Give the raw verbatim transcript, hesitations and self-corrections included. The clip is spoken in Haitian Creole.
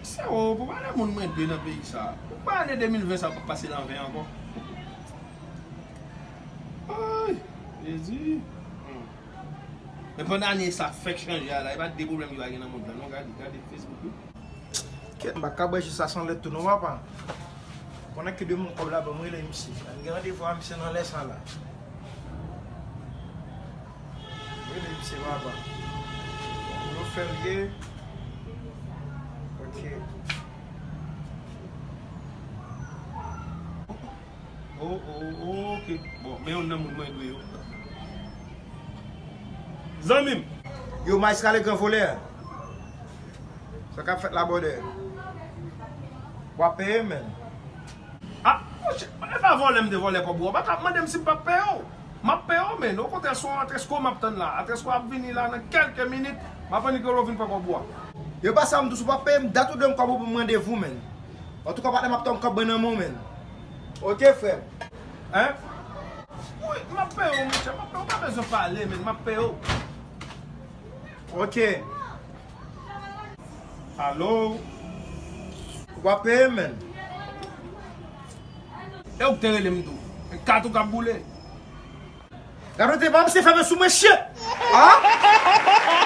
Sa ou pou pale moun mwen dwe nan peyi sa. Ou pa ane de mil ven sa pa pase nan ven ankò. Ay, Jezi. Hmm. Men pandan ane sa fèk chanje a la, e pa de pwoblèm ki pa gen nan mond lan non, gade, gade Facebook wi. Kèt, m pa ka bwè ji sa san lèt tou non papa. Konnen ki de moun kòb la ban m rele misye. M gen randevou a misye nan lè sa la. Rele misye papa. Yo fè l ye. Ok. Oh, oh, oh, ok. Bon, men youn nan moun mwen dwe yo. Zanmi m. Yo, Maestro Legrand volè. Sa k ap fèt la, brother? W ap peye, man. Ah, monchè, e pa vòlè m te vòlè kòb ou a. Ou pa ka ap mande m si m p ap peye w. M ap peye w, man. Okontrè, se yon antresko m ap tann la. Antresko ap vini la nan kèlke minit. M ap annik rele w vin pran kòb ou a. Yo, pa sa m di w, si w p ap peye m, dat ou dwe m kòb ou pou m randevou, man. Antouka, patnè, m ap tann kòb mwen nan men w, man. Ok, frè m. Hein? Wi, m ap peye w, monchè. M ap peye w. Ou pa bezwen pale, man. M ap peye w. Ok. Alo? Ou pa peye, man. E ou k te rele m tou. Kat ou k ap boule. Gade, te pa misye fèmen sou mwen, shit! Ah?